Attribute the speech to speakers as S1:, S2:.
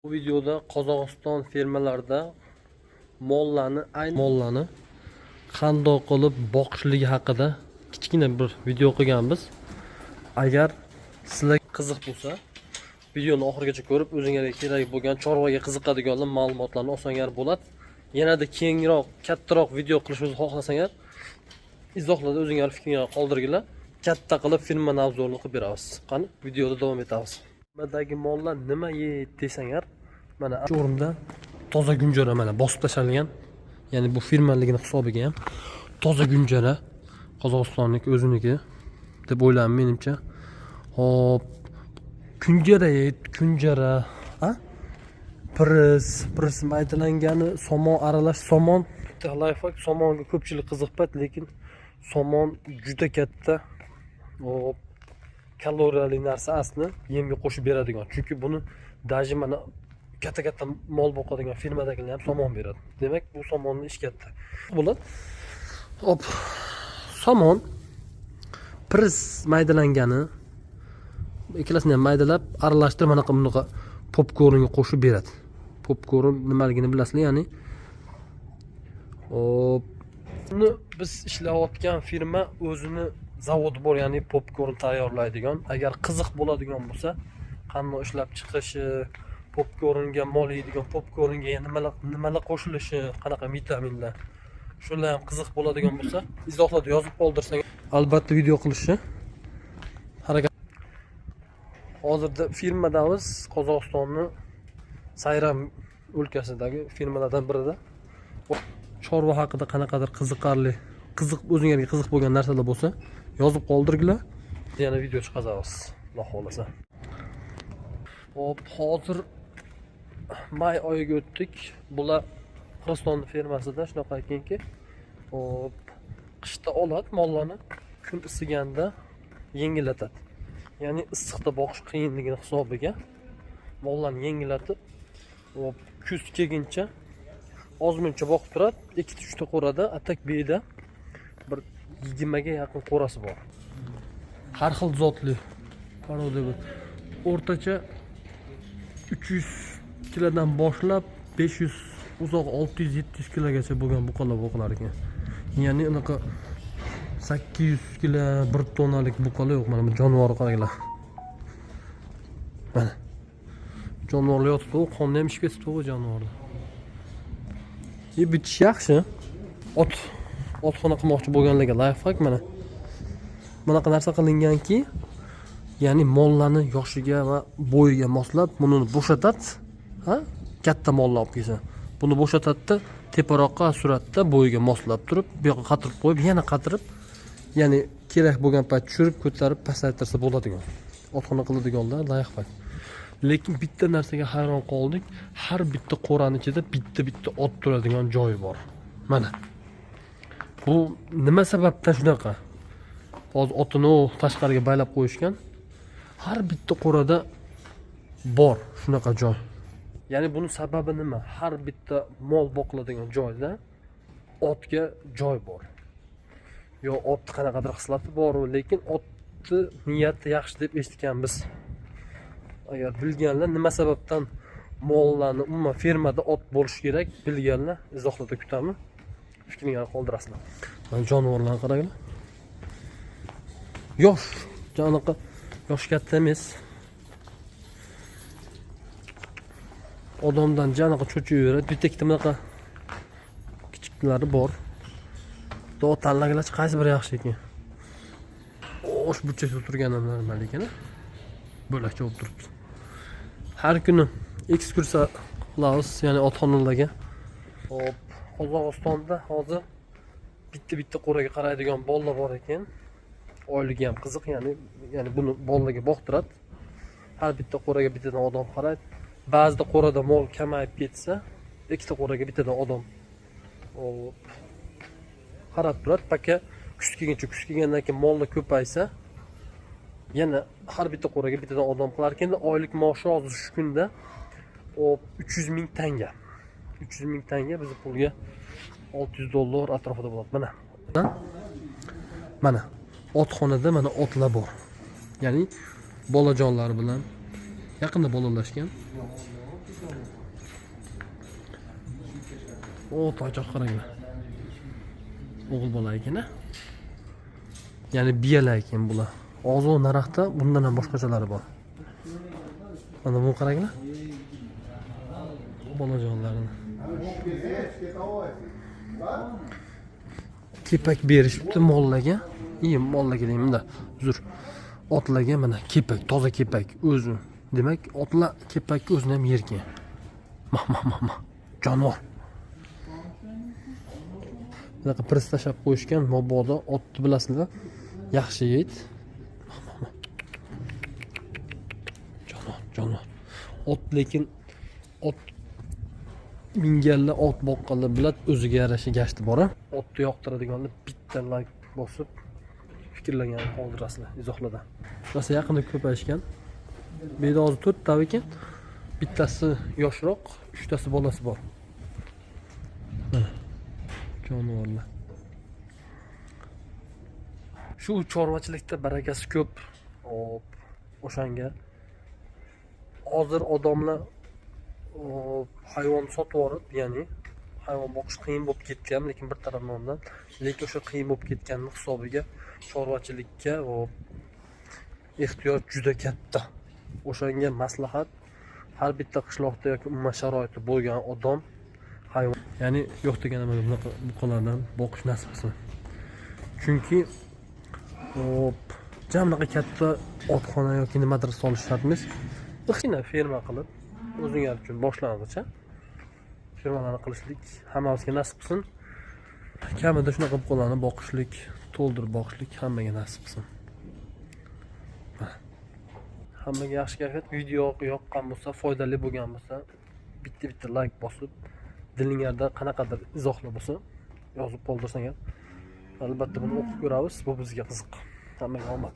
S1: Bu videoda Qozog'iston fermalarida mollarni, ayni mollarni qandoq qilib boqishligi haqida kichkina bir video qilganmiz. Agar sizlarga qiziq bo'lsa, videoni oxirigacha ko'rib, o'zingizga kerak bo'lgan chorvaga qiziqadiganlar ma'lumotlarni olsanglar bo'ladi. Yanada kengroq, kattaroq video qilishimizni xohlasanglar, izohlarda o'zinglar fikringlarni qoldiringlar. Katta qilib firmani обзор ini qilib beramiz. Qani, videoda davom etamiz. Firmadagi mollar nima yeydi desanglar, mana shu o'rinda toza gunjara mana bosib tashlangan. Ya'ni bu firmaligini hisobiga ham toza gunjara Qozog'istonlik o'ziniki deb o'ylayman menimcha. Hop, kunjara yeydi, kunjara, a? Piriz, piriz maydalangani, somon aralash, somon. Bitta лайфхак, somonga ko'pchilik qiziqmaydi, lekin somon juda katta hop, kaloriyali narsa asli yemga qo'shib beradigan. Chunki buni даже mana katta-katta mol boqadigan firmadagilar ham somon beradi. Demak, bu somonni ish katta. Bo'ladi. Hop, somon, piriz maydalangani ikkalasini ham maydalab aralashtirib mana bunaqa popkornga qo'shib beradi. Popkorn nimaligini bilasizlar, ya'ni hop, buni biz ishlayotgan firma o'zini zavodi bor, ya'ni popkorn tayyorlaydigan. Agar qiziq bo'ladigan bo'lsa, qanday ishlab chiqishi, popkornga mol yeydigan popkornga nimalar nimalar qo'shilishi, qanaqa vitaminlar, shular ham qiziq bo'ladigan bo'lsa, izohlarda yozib qoldirsang, albatta video qilishni harakat. Hozirda firmadamiz, Qozog'istonni Sayram o'lkasidagi firmalardan birida. Chorva haqida qanaqadir qiziqarli, qiziq, o'zinglarga qiziq bo'lgan narsalar bo'lsa, yozib qoldiringlar. Yana video chiqazamiz, Xudo xohlasa. Hop, hozir may oyiga o'tdik. Bular Qirg'iziston fermasida shunaqa ekanki, hop, qishda oladi mollarni, kun isiganda yengillatadi. Ya'ni issiqda boqish qiyinligini hisobiga mollarni yengillatib, hop, kuz kelguncha ozmuncha boqib turadi. Ikkita uchta qo'rada, а так bu yerda bir 20 ga yaqin qo'rasi bor. Har xil zotli порода bu. O'rtacha 300 kilodan boshlab 500, uzoq 600, 700 kilogacha bo'lgan buqalar boqilar ekan. Ya'ni unaqa 800 kilo, 1 tonnalik buqalar yo'q. Mana bu jonivorni qaranglar. Mana. Jonivorlar yotibdi, u qonni ham ichib ketibdi u jonivorlar. Bitish yaxshi. Otxona qilmoqchi bo'lganlarga лайфхак mana. Bunaqa narsa qilinganki, ya'ni mollarni yoshiga va bo'yiga moslab buni bo'shatadi, ha? Katta mollar olib kelsa, buni bo'shatadida teparoqqa suratda bo'yiga moslab turib, bu yoqqa qatirib qo'yib, yana qatirib, ya'ni kerak bo'lgan payt tushirib, ko'tarib, pasaytirsa bo'ladigan. Otxona qiladiganlar лайфхак. Lekin bitta narsaga hayron qoldik. Har bitta qo'rani ichida bitta-bitta ot turadigan joyi bor. Mana. Bu nima sababdan shunaqa? Hozir otini u tashqariga baylab qo'yishgan. Har bitta qo'rada bor shunaqa joy. Ya'ni buni sababi nima? Har bitta mol boqiladigan joyda otga joy bor. Yo otni qanaqadir xislati bor, lekin otni niyati yaxshi deb eshitganmiz. Agar bilganlar nima sababdan mollarni umuman fermada ot bo'lishi kerak, bilganlar izohlarda kutaman. Fikringlarni qoldirasizlar. Mana jonivorlarni qaranglar. Yosh, anaqa yosh katta emas. Odamdan janaqa cho'chiyveradi. Bitta ikkita bunaqa kichiklari bor. Xudo tanlagilarchi qaysi biri yaxshi ekan? Osh burchakda turgan ham normal ekan, a? Bo'lakcha bo'lib turibdi. Har kuni ekskursiya qilamiz, ya'ni otxonalarga. Hop, Qozog'istonda hozir bitta-bitta qo'raga qaraydigan bolalar bor ekan. Oyligi ham qiziq, ya'ni buni bolalarga boqtiradi. Har bitta qo'raga bittadan odam qaraydi. Ba'zida qo'rada mol kamayib ketsa, ikkita qo'raga bittadan odam hop, qarab turadi. Пока kuz kelguncha, kuz kelgandan keyin mollar ko'paysa, yana har bitta qo'raga bittadan odam qilar ekan. Oylik maoshi hozir shu kunda hop 300 ming tanga. 300 ming tanga bizni pulga 600 dollar atrofida bo'ladi. Mana. Mana otxonada mana otlar bor. Ya'ni bolajonlari bilan yaqinda bolalashgan. O, toychoq qaranglar. O'g'il bola ekan, a? Ya'ni biyalar ekan bular. Hozir narxda bundan ham boshqachalari bor. Mana buni qaranglar. Bolajonlarini. Kepak berishibdi mollarga. Mollarga deyman-da, uzr. Otlarga mana kepak, toza kepak o'zi. Demak, otlar kepakni o'zini ham yerkan. Mah mah mah mah. Jonivor. Bunaqa pris tashlab qo'yishgan, mabodo otni bilasizlar, yaxshi yeydi. Mah mah mah. Jonivor, jonivor. Ot lekin ot minganlar, ot boqqanlar biladi, o'ziga yarasha gashti bor. Otni yoqtiradiganlar bitta like bosib fikrlaganini qoldirasizlar izohlarda. Rosa yaqinda ko'payishgan. Bu yerda hozir 4 ta ekan. Bittasi yoshroq, 3 tasi bolasi bor. Mana jonivorlar. Shu chorvachilikda barakasi ko'p. Hop, o'shanga hozir odamlar hayvon sotib yuborib, ya'ni hayvon boqish qiyin bo'lib ketgan, lekin bir tarafdan, lekin o'sha qiyin bo'lib ketganning hisobiga chorvachilikka ehtiyoj juda katta. O'shanga maslahat, har bitta qishloqda yoki umuman sharoiti bo'lgan odam hayvon, ya'ni yo'q deganda mana bunaqa buqalardan boqish nasib qilsin. Chunki jam bunaqa katta otxona yoki nimadir solish shart emas. Kichkina ferma qilib o'zinglar uchun boshlang'icha fermalarni qilishlik hammamizga nasib qilsin. Kamida shunaqa buqalarni boqishlik, to'ldirib boqishlik hammaga nasib qilsin. Hammaga yaxshi kayfiyat. Video yoqqan bo'lsa, foydali bo'lgan bo'lsa, bitta-bitta like bosib, dilinglarda qanaqadir izohlar bo'lsa, yozib qoldirsanglar, albatta buni o'qib ko'ramiz. Bu bizga qiziq. Hammaga omad.